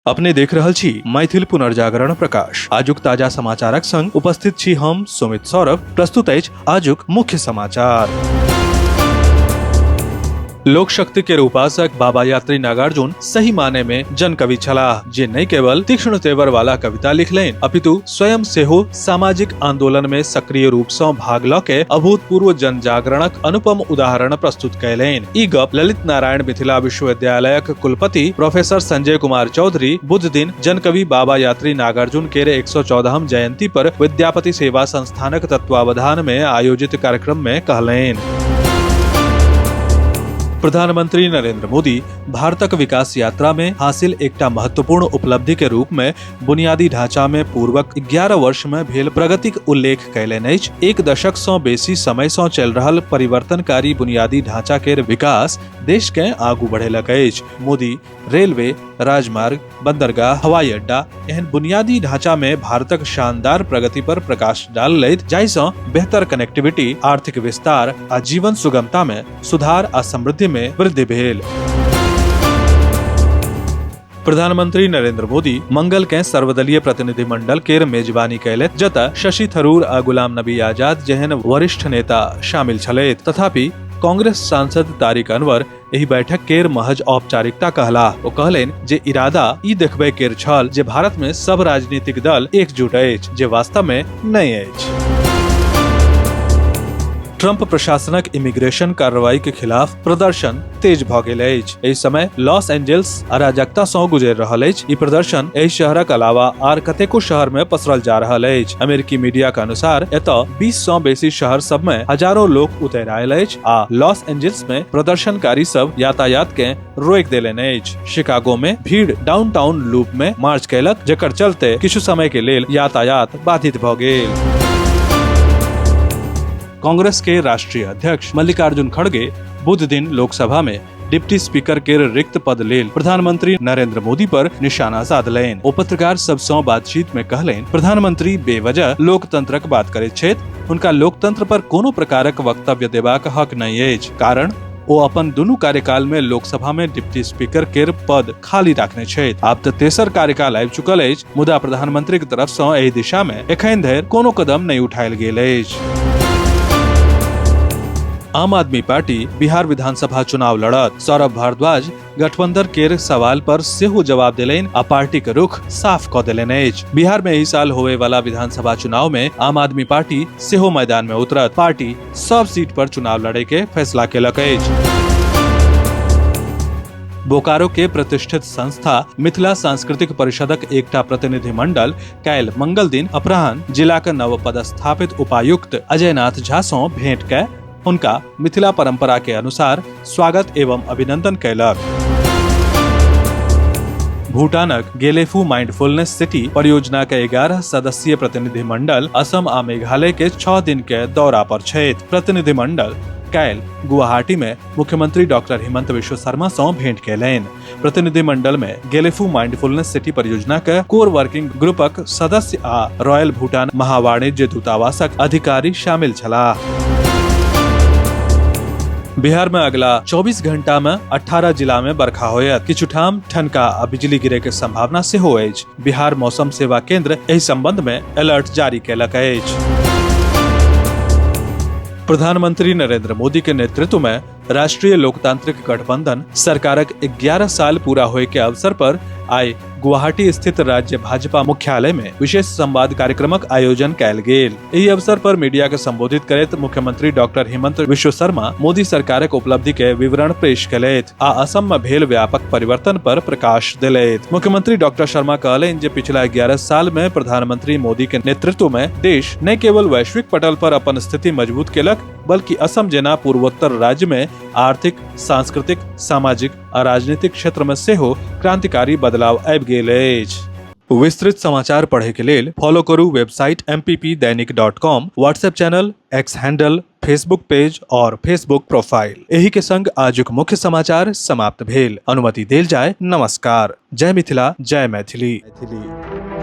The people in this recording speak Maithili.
अपने देख रहल छी मैथिल पुनर्जागरण प्रकाश। आजुक ताजा समाचारक संग उपस्थित छी हम सुमित सौरभ। प्रस्तुत अछि आजुक मुख्य समाचार। लोक शक्ति के उपासक बाबा यात्री नागार्जुन सही माने में जन कवि छलाह, जे नहि केवल तीक्ष्ण तेवर वाला कविता लिखलनि अपितु स्वयं सेहो सामाजिक आंदोलन में सक्रिय रूप सँ भाग ल के अभूतपूर्व जन जागरणक अनुपम उदाहरण प्रस्तुत कयलनि। ई गप ललित नारायण मिथिला विश्वविद्यालयक कुलपति प्रोफेसर संजय कुमार चौधरी बुध दिन जनकवि बाबा यात्री नागार्जुन केर 114म जयंती पर विद्यापति सेवा संस्थानक तत्वावधान में आयोजित कार्यक्रम में कहलनि। प्रधानमंत्री नरेंद्र मोदी भारतक विकास यात्रा में हासिल एकटा महत्वपूर्ण उपलब्धि के रूप में बुनियादी ढांचा में पूर्वक 11 वर्ष में भेल प्रगतिक उल्लेख कयलनि अछि। एक दशक सँ बेसी समय सँ चलि रहल परिवर्तनकारी बुनियादी ढांचा केर विकास देश के आगू बढ़ेलक अछि। मोदी रेलवे, राजमार्ग, बंदरगाह, हवाई अड्डा एहन बुनियादी ढांचा में भारतक शानदार प्रगति पर प्रकाश डाललथि, जाहि सँ बेहतर कनेक्टिविटी, आर्थिक विस्तार आ जीवन सुगमता में सुधार आ समृद्धि में वृद्धि भेल। प्रधानमंत्री नरेंद्र मोदी मंगल के सर्वदलीय प्रतिनिधिमंडल केर मेजबानी कयलथि, जतय शशि थरूर आ गुलाम नबी आजाद जेहन वरिष्ठ नेता शामिल छलथि। तथापि कांग्रेस सांसद तारिक अनवर एहि बैठक केर महज औपचारिकता कहला। ओ कहलनि जे इरादा ई देखबै केर छल जे भारत में सब राजनीतिक दल एकजुट अछि, जे वास्तव में नहि अछि। ट्रंप प्रशासनक इमिग्रेशन कार्रवाई के खिलाफ प्रदर्शन तेज भऽ गेल अछि। एहि समय लॉस एंजल्स अराजकता सँ गुजरि रहल अछि। ई प्रदर्शन एहि शहरक अलावा आर कतेको शहर में पसरल जा रहल अछि। अमेरिकी मीडिया के अनुसार एतय 20 सँ बेसी शहर सब में हजारों लोक उतरि आयल अछि आ लॉस एंजल्स में प्रदर्शनकारी सब यातायात के रोकि देलनि अछि। शिकागो में भीड़ डाउनटाउन लूप में मार्च कयलक, जकर चलते किछु समय के लेल यातायात बाधित भऽ गेल। कांग्रेस के राष्ट्रीय अध्यक्ष मल्लिकार्जुन खड़गे बुध दिन लोकसभा में डिप्टी स्पीकर के रिक्त पद लेल प्रधानमंत्री नरेंद्र मोदी पर निशाना साधलनि। ओ पत्रकार सब सँ बातचीत में कहलनि, प्रधानमंत्री बेवजह लोकतंत्रक बात करैत छथि, हुनका लोकतंत्र पर कोनो प्रकारक वक्तव्य देबाक हक नहि अछि, कारण ओ अपन दुनू कार्यकाल में लोकसभा में डिप्टी स्पीकर केर पद खाली राखने छथि। आब तऽ तेसर कार्यकाल आबि चुकल अछि, मुदा प्रधानमंत्री के तरफ सँ एहि दिशा में एखन धरि कोनो कदम नहि उठायल गेल अछि। आम आदमी पार्टी बिहार विधानसभा चुनाव लड़त। सौरभ भारद्वाज गठबंधन केर सवाल पर सेहो जवाब देलनि आ पार्टी के रुख साफ कऽ देलनि अछि। बिहार में एहि साल होवे वाला विधानसभा चुनाव में आम आदमी पार्टी सेहो मैदान में उतरत। पार्टी सब सीट पर चुनाव लड़े के फैसला केलक अछि। बोकारो के प्रतिष्ठित संस्था मिथिला सांस्कृतिक परिषदक एकटा प्रतिनिधिमंडल काल्हि मंगल दिन अपराह्न जिलाक नवपदस्थापित उपायुक्त अजयनाथ झा सँ भेंट कय हुनका मिथिला परंपरा के अनुसार स्वागत एवं अभिनंदन कयलक। भूटानक गेलेफू माइंडफुलनेस सिटी परियोजना के 11 सदस्यीय प्रतिनिधिमंडल असम आ मेघालय के 6 दिन के दौरा पर छथि। प्रतिनिधिमंडल काल्हि गुवाहाटी में मुख्यमंत्री डॉक्टर हिमंत विश्व शर्मा सँ भेंट कयलनि। प्रतिनिधिमंडल में गेलेफू माइंडफुलनेस सिटी परियोजना के कोर वर्किंग ग्रुपक सदस्य आ रॉयल भूटान महावाणिज्य दूतावासक अधिकारी शामिल छलाह। बिहार में अगला 24 घंटा में 18 जिला में बरखा होयत। किछु ठाम ठनका आ बिजली गिरे के संभावना सेहो अछि। बिहार मौसम सेवा केंद्र एहि संबंध में अलर्ट जारी केलक अछि। प्रधानमंत्री नरेंद्र मोदी के नेतृत्व में राष्ट्रीय लोकतांत्रिक गठबंधन सरकारक 11 साल पूरा होए के अवसर पर आइ गुवाहाटी स्थित राज्य भाजपा मुख्यालय में विशेष संवाद कार्यक्रमक आयोजन कयल गेल। एहि अवसर पर मीडिया के संबोधित करैत मुख्यमंत्री डॉक्टर हिमंत विश्व शर्मा मोदी सरकारक उपलब्धि के विवरण पेश केलथि आ असम में भेल व्यापक परिवर्तन पर प्रकाश देलथि। मुख्यमंत्री डॉक्टर शर्मा कहलनि जे पिछला 11 साल में प्रधानमंत्री मोदी के नेतृत्व में देश न केवल वैश्विक पटल पर अपन स्थिति मजबूत केलक, बल्कि असम जेना पूर्वोत्तर राज्य में आर्थिक, सांस्कृतिक, सामाजिक आ राजनीतिक क्षेत्र में सेहो क्रांतिकारी बदलाव आबि गेल अछि। विस्तृत समाचार पढ़े के लेल फॉलो करू website mppdainik.com, WhatsApp channel, X handle, Facebook page और फेसबुक प्रोफाइल। एही के संग आजुक मुख्य समाचार समाप्त भेल। अनुमति देल जाय। नमस्कार। जय मिथिला, जय मैथिली। मैथिली।